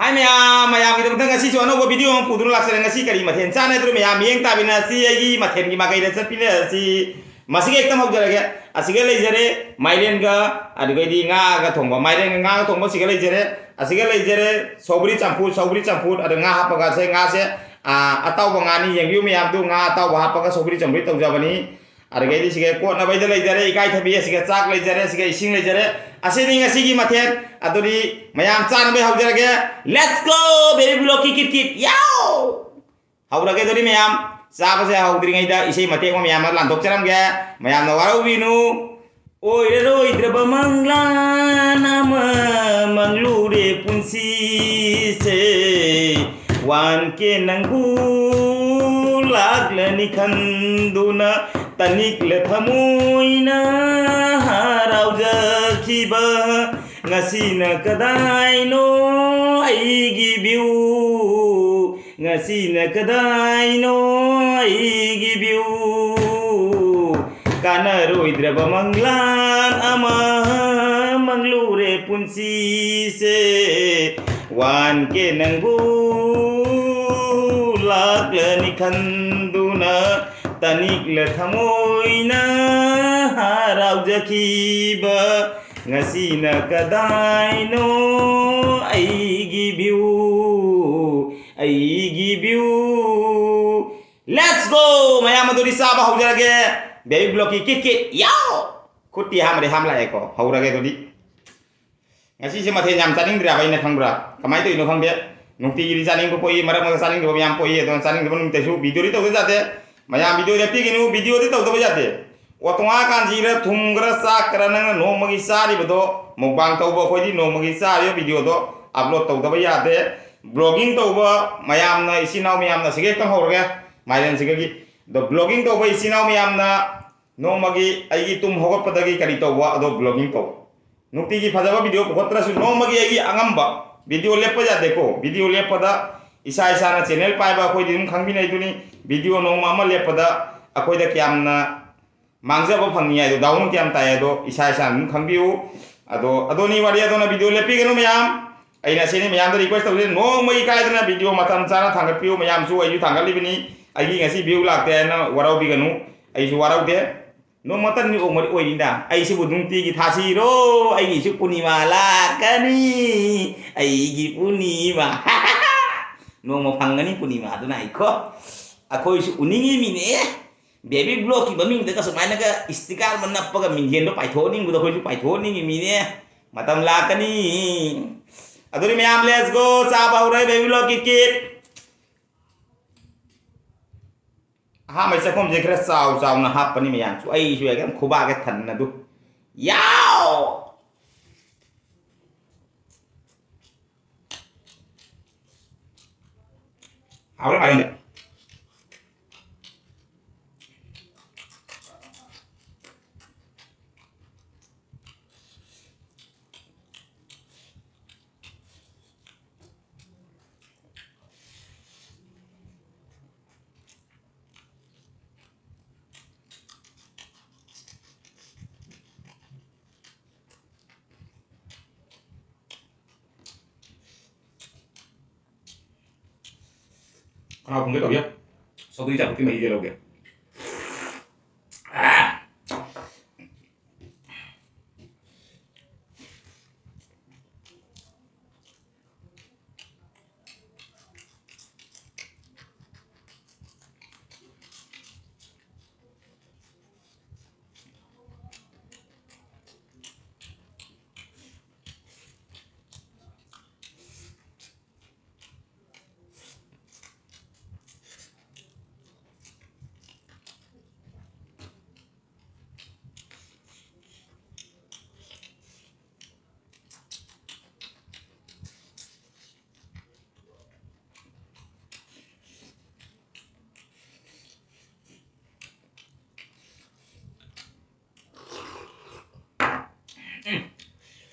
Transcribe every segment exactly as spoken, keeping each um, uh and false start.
ꯍꯥꯏ ꯃꯌꯥꯝ, ꯃꯌꯥꯝꯒꯤꯗꯃꯛꯇ ꯉꯁꯤꯁꯨ ꯑꯅꯧꯕ ꯚꯤꯗꯤꯑꯣ ꯑꯃ ꯄꯨꯗꯨꯅ ꯂꯥꯛꯆꯔꯦ꯫ ꯉꯁꯤ ꯀꯔꯤ ꯃꯊꯦꯜ ꯆꯥꯟꯅꯗ꯭ꯔꯣ? ꯃꯌꯥꯝ ꯃꯤꯠꯌꯦꯡ ꯇꯥꯕꯤꯅꯁꯤ, ꯑꯩꯒꯤ ꯃꯊꯦꯜꯒꯤ ꯃꯥꯏꯀꯩꯗ ꯆꯠꯄꯤꯅꯔꯁꯤ꯫ ꯃꯁꯤꯒ ꯍꯦꯛꯇ ꯍꯧꯖꯔꯒꯦ꯫ ꯑꯁꯤꯒ ꯂꯩꯖꯔꯦ ꯃꯥꯏꯔꯦꯟꯒ, ꯑꯗꯨꯒꯩꯗꯤ ꯉꯥꯒ ꯊꯣꯡꯕ, ꯃꯥꯏꯔꯦꯟꯒ ꯉꯥꯒ ꯊꯣꯡꯕ ꯑꯁꯤꯒ ꯂꯩꯖꯔꯦ꯫ ꯑꯁꯤꯒ ꯂꯩꯖꯔꯦ ꯁꯧꯒ꯭ꯔꯤ ꯆꯝꯐꯨꯠ, ꯁꯧꯒ꯭ꯔꯤ ꯆꯝꯐꯨꯠ, ꯑꯗ ꯉꯥ ꯍꯥꯞꯄꯒ, ꯁꯦ ꯉꯥꯁꯦ, ꯑꯥ, ꯑꯇꯥꯎꯕ ꯉꯥꯅꯤ꯫ ꯌꯦꯡꯕꯤꯌꯨ ꯃꯌꯥꯝꯗꯨ, ꯉꯥ ꯑꯇꯥꯎꯕ ꯍꯥꯞꯄꯒ ꯁꯧꯒ꯭ꯔꯤ ꯆꯝꯐꯨꯠ ꯇꯧꯖꯕꯅꯤ꯫ ꯑꯗꯨꯗꯒꯤꯗꯤ ꯁꯤꯒ ꯀꯣꯠꯅꯕꯩꯗ ꯂꯩꯖꯔꯦ, ꯏꯀꯥꯏꯊꯕꯤ, ꯑꯁꯤꯒ ꯆꯥꯛ ꯂꯩꯖꯔꯦ, ꯑꯁꯤꯒ ꯏꯁꯤꯡ ꯂꯩꯖꯔꯦ꯫ ꯑꯁꯤꯅꯤ ꯉꯁꯤꯒꯤ ꯃꯊꯦꯜ꯫ ꯑꯗꯨꯗꯤ ꯃꯌꯥꯝ ꯆꯥꯅꯕꯩ ꯍꯧꯖꯔꯒꯦ꯫ Let's go, baby block ꯀꯤ ꯀꯤꯠ ꯀꯤꯠ꯫ ꯌꯥꯎ! ꯍꯧꯔꯒꯦ ꯑꯗꯨꯗꯤ ꯃꯌꯥꯝ꯫ ꯆꯥꯕꯁꯦ ꯍꯧꯗ꯭ꯔꯤꯉꯩꯗ ꯏꯁꯩ ꯃꯇꯦꯛ ꯑꯃ ꯃꯌꯥꯝ ꯑꯃ ꯂꯥꯟꯊꯣꯛꯆꯔꯝꯒꯦ꯫ ꯃꯌꯥꯝꯅ ꯋꯥꯔꯧꯕꯤꯅꯨ꯫ ꯑꯣꯏꯔꯔꯣꯏꯗ꯭ꯔꯕ ꯃꯪꯂꯥꯟ ꯑꯃ ꯃꯪꯂꯨꯔꯦ ꯄꯨꯟꯁꯤꯁꯦ꯫ ꯋꯥꯟ ꯀꯦ ꯅꯪꯕꯨ ꯂꯥꯛꯂꯅꯤ ꯈꯟꯗꯨꯅ ꯇꯅꯤꯛꯂ ꯊꯃꯣꯏꯅ ꯍꯔꯥꯎꯖꯈꯤꯕ꯫ ꯉꯁꯤꯅ ꯀꯗꯥꯏꯅꯣ ꯑꯩꯒꯤ ꯚ꯭ꯌꯨ? ꯉꯁꯤꯅ ꯀꯗꯥꯏꯅꯣ ꯑꯩꯒꯤ ꯚ꯭ꯌꯨ? ꯀꯥꯟꯅꯔꯣꯏꯗ꯭ꯔꯕ ꯃꯪꯂꯥꯟ ꯑꯃ ꯃꯪꯂꯨꯔꯦ ꯄꯨꯟꯁꯤꯁꯦ꯫ ꯋꯥꯟ ꯀꯦ ꯅꯪꯕꯨ ꯂꯥꯛꯂꯅꯤ ꯈꯟꯗꯨꯅ ꯇꯅꯤꯛꯂ ꯊꯃꯣꯏꯅ ꯍꯔꯥꯎꯖꯈꯤꯕ꯫ ꯉꯁꯤꯅ ꯀꯗꯥꯏꯅꯣ ꯑꯩꯒꯤ ꯚ꯭ꯌꯨ, ꯑꯩꯒꯤ ꯚ꯭ꯌꯨ꯫ Let's go! ꯃꯌꯥꯝ ꯑꯗꯨꯗꯤ ꯆꯥꯕ ꯍꯧꯖꯔꯒꯦ꯫ ꯕꯦꯕꯤ ꯕ꯭ꯂꯣꯛꯀꯤ ꯀꯤꯠ ꯀꯤꯠ꯫ ꯌꯥꯎ! ꯈꯨꯠꯇꯤ ꯍꯥꯝꯃꯗꯤ ꯍꯥꯝꯂꯛꯑꯦꯀꯣ꯫ ꯍꯧꯔꯒꯦ ꯑꯗꯨꯗꯤ꯫ ꯉꯁꯤꯁꯦ ꯃꯊꯦꯜ ꯌꯥꯝ ꯆꯥꯅꯤꯡꯗ꯭ꯔꯦ ꯍꯥꯏꯕ, ꯑꯩꯅ ꯈꯪꯕ꯭ꯔꯥ? ꯀꯃꯥꯏꯅ ꯇꯧꯔꯤꯅꯣ ꯈꯪꯗꯦ꯫ ꯅꯨꯡꯇꯤꯒꯤꯗꯤ ꯆꯥꯅꯤꯡꯕ ꯄꯣꯛꯏ, ꯃꯔꯛ ꯃꯔꯛꯇ ꯆꯥꯅꯤꯡꯗꯕ ꯃꯌꯥꯝ ꯄꯣꯛꯏ꯫ ꯑꯗꯨꯅ ꯆꯥꯅꯤꯡꯗꯕ ꯅꯨꯃꯤꯠꯇꯁꯨ ꯚꯤꯗꯤꯑꯣꯗꯤ ꯇꯧꯗ ꯌꯥꯗꯦ꯫ ꯃꯌꯥꯝ ꯚꯤꯗꯤꯑꯣ ꯂꯦꯞꯄꯤꯒꯅꯨ, ꯚꯤꯗꯤꯑꯣꯗꯤ ꯇꯧꯗꯕ ꯌꯥꯗꯦ꯫ ꯑꯣ, ꯇꯣꯉꯥꯟ ꯀꯥꯟꯖꯤꯔ ꯊꯨꯝ ꯈꯔ ꯆꯥꯛ ꯈꯔ ꯅꯪꯅ ꯅꯣꯡꯃꯒꯤ ꯆꯥꯔꯤꯕꯗꯣ, ꯃꯨꯛꯕꯥꯡ ꯇꯧꯕ ꯑꯩꯈꯣꯏꯗꯤ ꯅꯣꯡꯃꯒꯤ ꯆꯥꯔꯤꯕ ꯚꯤꯗꯤꯑꯣꯗꯣ ꯑꯞꯂꯣꯗ ꯇꯧꯗꯕ ꯌꯥꯗꯦ꯫ ꯕ꯭ꯂꯣꯒꯤꯡ ꯇꯧꯕ ꯃꯌꯥꯝꯅ, ꯏꯆꯤꯟ ꯏꯅꯥꯎ ꯃꯌꯥꯝꯅ, ꯁꯤꯒ ꯍꯦꯛꯇ ꯍꯧꯔꯒꯦ, ꯃꯥꯏꯔꯦꯟꯁꯤꯒꯒꯤ꯫ ꯑꯗꯣ ꯕ꯭ꯂꯣꯒꯤꯡ ꯇꯧꯕ ꯏꯆꯤꯟ ꯏꯅꯥꯎ ꯃꯌꯥꯝꯅ ꯅꯣꯡꯃꯒꯤ ꯑꯩꯒꯤ ꯇꯨꯝ ꯍꯧꯒꯠꯄꯗꯒꯤ ꯀꯔꯤ ꯇꯧꯕ ꯑꯗꯣ ꯕ꯭ꯂꯣꯒꯤꯡ ꯇꯧ꯫ ꯅꯨꯡꯇꯤꯒꯤ ꯐꯖꯕ ꯚꯤꯗꯤꯑꯣ ꯄꯨꯈꯠꯇ꯭ꯔꯁꯨ ꯅꯣꯡꯃꯒꯤ ꯑꯩꯒꯤ ꯑꯉꯝꯕ ꯚꯤꯗꯤꯑꯣ ꯂꯦꯞꯄ ꯌꯥꯗꯦꯀꯣ꯫ ꯚꯤꯗꯤꯑꯣ ꯂꯦꯞꯄꯗ ꯏꯁꯥ ꯏꯁꯥꯅ ꯆꯦꯅꯦꯜ ꯄꯥꯏꯕ ꯑꯩꯈꯣꯏꯗꯤ ꯑꯗꯨꯝ ꯈꯪꯕꯤꯅꯩꯗꯨꯅꯤ꯫ ꯚꯤꯗꯤꯑꯣ ꯅꯣꯡꯃ ꯑꯃ ꯂꯦꯞꯄꯗ ꯑꯩꯈꯣꯏꯗ ꯀꯌꯥꯝꯅ ꯃꯥꯡꯖꯕ ꯐꯪꯉꯤ ꯍꯥꯏꯗꯣ, ꯗꯥꯎꯟ ꯀꯌꯥꯝ ꯇꯥꯏ ꯍꯥꯏꯗꯣ ꯏꯁꯥ ꯏꯁꯥꯅ ꯑꯗꯨꯝ ꯈꯪꯕꯤꯌꯨ꯫ ꯑꯗꯣ ꯑꯗꯣꯅꯤ ꯋꯥꯔꯤ ꯑꯗꯣꯅ ꯚꯤꯗꯤꯑꯣ ꯂꯦꯞꯄꯤꯒꯅꯨ ꯃꯌꯥꯝ꯫ ꯑꯩꯅ ꯑꯁꯤꯅꯤ ꯃꯌꯥꯝꯗ request ꯇꯧꯖꯩ, ꯅꯣꯡꯃꯒꯤ ꯀꯥꯏꯗꯅ video ꯃꯇꯝ ꯆꯥꯅ ꯊꯥꯡꯒꯠꯄꯤꯌꯨ꯫ ꯃꯌꯥꯝꯁꯨ ꯑꯩꯁꯨ ꯊꯥꯡꯒꯠꯂꯤꯕꯅꯤ, ꯑꯩꯒꯤ ꯉꯁꯤ view ꯂꯥꯛꯇꯦ ꯍꯥꯏꯅ ꯋꯥꯔꯧꯕꯤꯒꯅꯨ, ꯑꯩꯁꯨ ꯋꯥꯔꯧꯗꯦ꯫ ꯅꯣꯡꯃꯇꯪꯗꯤ ꯑꯣꯛꯃꯔꯤ ꯑꯣꯏꯅꯤꯗ꯫ ꯑꯩꯁꯤꯕꯨ ꯅꯨꯡꯇꯤꯒꯤ ꯊꯥꯁꯤꯔꯣ? ꯑꯩꯒꯤꯁꯨ ꯄꯨꯔꯅꯤꯃꯥ ꯂꯥꯛꯀꯅꯤ, ꯑꯩꯒꯤ ꯄꯨꯔꯅꯤꯃꯥ꯫ ꯅꯣꯡꯃ ꯐꯪꯒꯅꯤ ꯄꯨꯔꯅꯤꯃꯥꯗꯨꯅ ꯑꯩꯈꯣ꯫ ꯑꯩꯈꯣꯏꯁꯨ ꯎꯅꯤꯡꯉꯤꯃꯤꯅꯦ꯫ Baby Vlogꯀꯤ ꯃꯃꯤꯡꯗꯒ ꯁꯨꯃꯥꯏꯅꯒ sticker ꯑꯃ ꯅꯞꯄꯒ ꯃꯤꯡꯖꯦꯜꯗꯣ ꯄꯥꯏꯊꯣꯛꯍꯟꯅꯤꯡꯕꯗꯣ ꯑꯩꯈꯣꯏꯁꯨ ꯄꯥꯏꯊꯣꯛꯍꯟꯅꯤꯡꯉꯤꯃꯤꯅꯦ꯫ ꯃꯇꯝ ꯂꯥꯛꯀꯅꯤ꯫ ꯑꯗꯨꯗꯤ ꯃꯌꯥꯝ let's go, ꯆꯥꯕ ꯍꯧꯔꯦ Baby Vlogꯀꯤ cake꯫ ꯑꯍꯥꯟꯕꯩ ꯆꯥꯛꯈꯨꯝꯁꯦ ꯈꯔ ꯆꯥꯎ ꯆꯥꯎꯅ ꯍꯥꯞꯄꯅꯤ ꯃꯌꯥꯝꯁꯨ, ꯑꯩꯁꯨ ꯍꯦꯛ ꯈꯨꯕꯥꯛ ꯍꯦꯛ ꯊꯟꯅ ꯑꯗꯨ꯫ ꯌꯥꯎ! ꯍꯥꯎꯔꯦ ꯃꯥꯏꯔꯦꯟꯁꯦ꯫ ꯈꯅꯥꯎ ꯊꯨꯝꯒꯦ ꯇꯧꯏ꯫ ꯁꯧꯒ꯭ꯔꯤ ꯆꯝꯐꯨꯠꯀꯤ ꯃꯍꯤꯁꯦ ꯂꯧꯒꯦ꯫ ꯑꯥ! ꯎꯝ꯫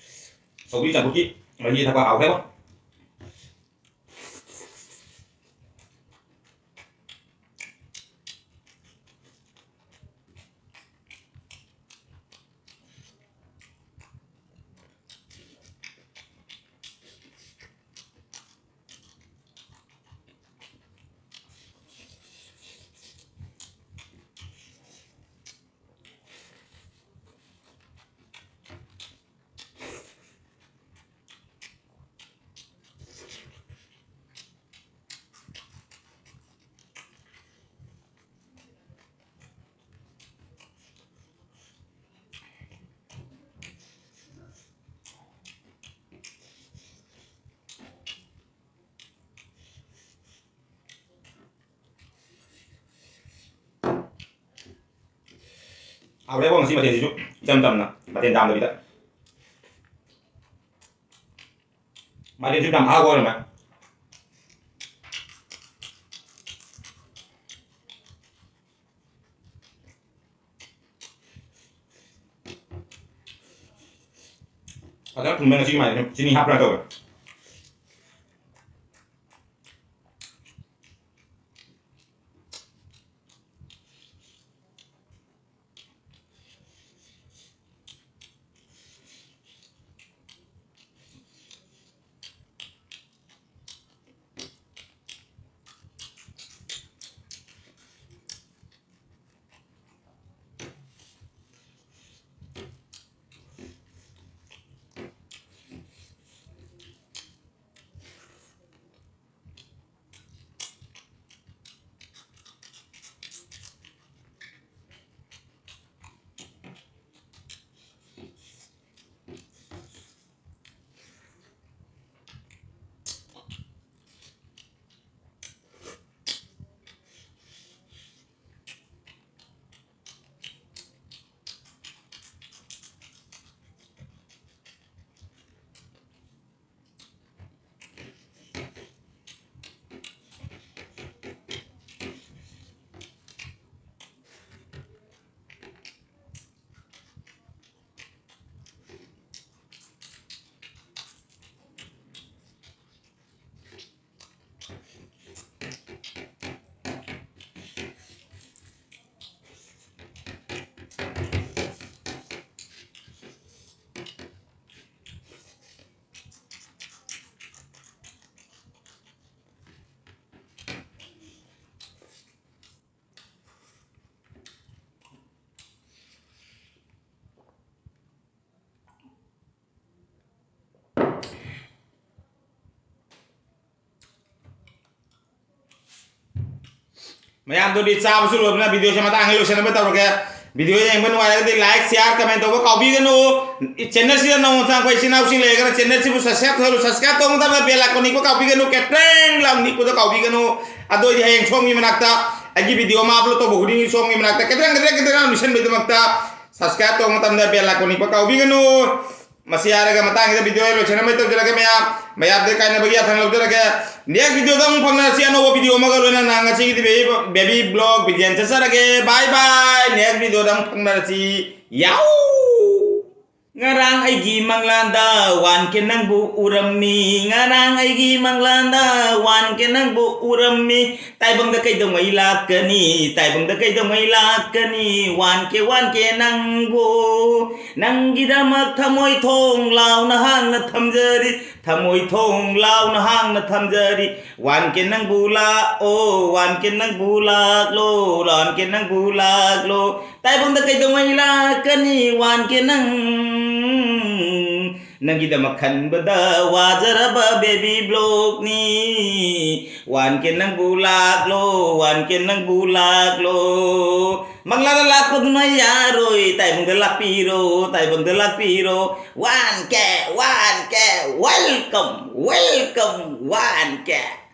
ꯁꯧꯒ꯭ꯔꯤ ꯆꯝꯐꯨꯠꯀꯤ ꯃꯍꯤ ꯊꯛꯄ ꯍꯥꯎꯈ꯭ꯔꯦꯕꯣ꯫ ꯍꯥꯎꯔꯦꯕꯣ ꯉꯁꯤ ꯃꯊꯦꯜꯁꯤꯁꯨ, ꯏꯆꯝ ꯆꯝꯅ, ꯃꯊꯦꯜ ꯌꯥꯝꯗꯕꯤꯗ꯫ ꯃꯥꯏꯔꯦꯟꯁꯨ ꯌꯥꯝ ꯑꯍꯥꯎꯕ ꯑꯣꯏꯔꯝꯃꯦ꯫ ꯐꯖꯅ ꯊꯨꯝꯃꯦ ꯉꯁꯤꯒꯤ ꯃꯥꯏꯔꯦꯟꯁꯦ꯫ ꯆꯤꯅꯤ ꯍꯥꯞꯄ꯭ꯔꯥ ꯇꯧꯋꯦ꯫ ꯃꯌꯥꯝꯗꯨꯗꯤ ꯆꯥꯕꯁꯨ ꯂꯣꯏꯕꯅ videoꯁꯦ ꯃꯇꯥꯡ ꯑꯁꯤꯗ ꯂꯣꯏꯁꯤꯟꯅꯕ ꯇꯧꯔꯒꯦ꯫ Video ꯌꯦꯡꯕ ꯅꯨꯡꯉꯥꯏꯔꯒꯗꯤ like, share, comment ꯇꯧꯕ ꯀꯥꯎꯕꯤꯒꯅꯨ꯫ Channelꯁꯤꯗ ꯅꯧꯅ ꯆꯪꯉꯛꯄ ꯏꯆꯤꯟ ꯏꯅꯥꯎꯁꯤꯡ ꯂꯩꯔꯒꯅ channelꯁꯤꯕꯨ subscribe ꯇꯧꯍꯜꯂꯨ꯫ Subscribe ꯇꯧꯕ ꯃꯇꯝꯗ bell icon ꯅꯤꯛꯄ ꯀꯥꯎꯕꯤꯒꯅꯨ꯫ ꯀꯦꯇ꯭ꯔꯦꯡ ꯂꯥꯎ ꯅꯤꯛꯄꯗ ꯀꯥꯎꯕꯤꯒꯅꯨ꯫ ꯑꯗꯨ ꯑꯣꯏꯗꯤ ꯍꯌꯦꯡ ꯁꯣꯝꯒꯤ ꯃꯅꯥꯛꯇ ꯑꯩꯒꯤ video ꯑꯃ upload ꯇꯧꯕ ꯈꯨꯗꯤꯡꯒꯤ ꯁꯣꯝꯒꯤ ꯃꯅꯥꯛꯇ ꯀꯦꯗ꯭ꯔꯪ ꯀꯦꯗ꯭ꯔꯪ ꯀꯦꯗ꯭ꯔꯪ ꯅꯤꯡꯁꯤꯟꯕꯒꯤꯗꯃꯛꯇ subscribe ꯇꯧꯕ ꯃꯇꯝꯗ bell icon ꯅꯤꯛꯄ ꯀꯥꯎꯕꯤꯒꯅꯨ꯫ ꯃꯁꯤ ꯍꯥꯏꯔꯒ ꯃꯇꯥꯡꯁꯤꯗ video ꯑꯩ ꯂꯣꯏꯁꯤꯟꯅꯕ ꯇꯧꯖꯔꯒꯦ ꯃꯌꯥꯝ꯫ ꯃꯌꯥꯝꯗ ꯀꯥꯏꯅꯕꯒꯤ ꯌꯥꯊꯪ ꯂꯧꯖꯔꯒꯦ꯫ Next videoꯗ ꯑꯃꯨꯛ ꯐꯪꯅꯔꯁꯤ ꯑꯅꯧꯕ video ꯑꯃꯒ ꯂꯣꯏꯅꯅ꯫ ꯉꯁꯤꯒꯤꯗꯤ baby, baby vlog video ꯆꯠꯆꯔꯒꯦ꯫ Bye bye꯫ Next videoꯗ ꯑꯃꯨꯛ ꯐꯪꯅꯔꯁꯤ꯫ ꯌꯥꯎ! ꯉꯔꯥꯡ ꯑꯩꯒꯤ ꯃꯪꯂꯥꯟꯗ ꯋꯥꯟ ꯀꯦ ꯅꯪꯕꯨ ꯎꯔꯝꯃꯤ꯫ ꯉꯔꯥꯡ ꯑꯩꯒꯤ ꯃꯪꯂꯥꯟꯗ ꯋꯥꯟ ꯀꯦ ꯅꯪꯕꯨ ꯎꯔꯝꯃꯤ꯫ ꯇꯥꯏꯕꯪꯗ ꯀꯩꯗꯧꯉꯩ ꯂꯥꯛꯀꯅꯤ? ꯇꯥꯏꯕꯪꯗ ꯀꯩꯗꯧꯉꯩ ꯂꯥꯛꯀꯅꯤ? ꯋꯥꯟ ꯀꯦ, ꯋꯥꯟ ꯀꯦ ꯅꯪꯕꯨ꯫ ꯅꯪꯒꯤꯗꯃꯛ ꯊꯃꯣꯏ ꯊꯣꯡ ꯂꯥꯎꯅ ꯍꯥꯡꯅ ꯊꯝꯖꯔꯤ꯫ ꯊꯃꯣꯏ ꯊꯣꯡ ꯂꯥꯎꯅ ꯍꯥꯡꯅ ꯊꯝꯖꯔꯤ꯫ ꯋꯥꯟ ꯀꯦ ꯅꯪꯕꯨ ꯂꯥꯛꯑꯣ, ꯋꯥꯟ ꯀꯦ ꯅꯪꯕꯨ ꯂꯥꯛꯂꯣ, ꯋꯥꯟ ꯀꯦ ꯅꯪꯕꯨ ꯂꯥꯛꯂꯣ꯫ ꯇꯥꯏꯕꯪꯗ ꯀꯩꯗꯧꯉꯩ ꯂꯥꯛꯀꯅꯤ? ꯋꯥꯟ ꯀꯦ ꯅꯪ, ꯅꯪꯒꯤꯗꯃꯛ ꯈꯟꯕꯗ ꯋꯥꯖꯔꯕ baby vlogꯅꯤ꯫ ꯋꯥꯟ ꯀꯦ ꯅꯪꯕꯨ ꯂꯥꯛꯂꯣ, ꯋꯥꯟ ꯀꯦ ꯅꯪꯕꯨ ꯂꯥꯛꯂꯣ꯫ ꯃꯪꯂꯥꯗ ꯂꯥꯛꯄꯗꯨꯅ ꯌꯥꯔꯣꯏ, ꯇꯥꯏꯕꯪꯗ ꯂꯥꯛꯄꯤꯔꯣ, ꯇꯥꯏꯕꯪꯗ ꯂꯥꯛꯄꯤꯔꯣ꯫ ꯋꯥꯟ ꯀꯦ, ꯋꯥꯟ ꯀꯦ, welcome, welcome, ꯋꯥꯟ ꯀꯦ꯫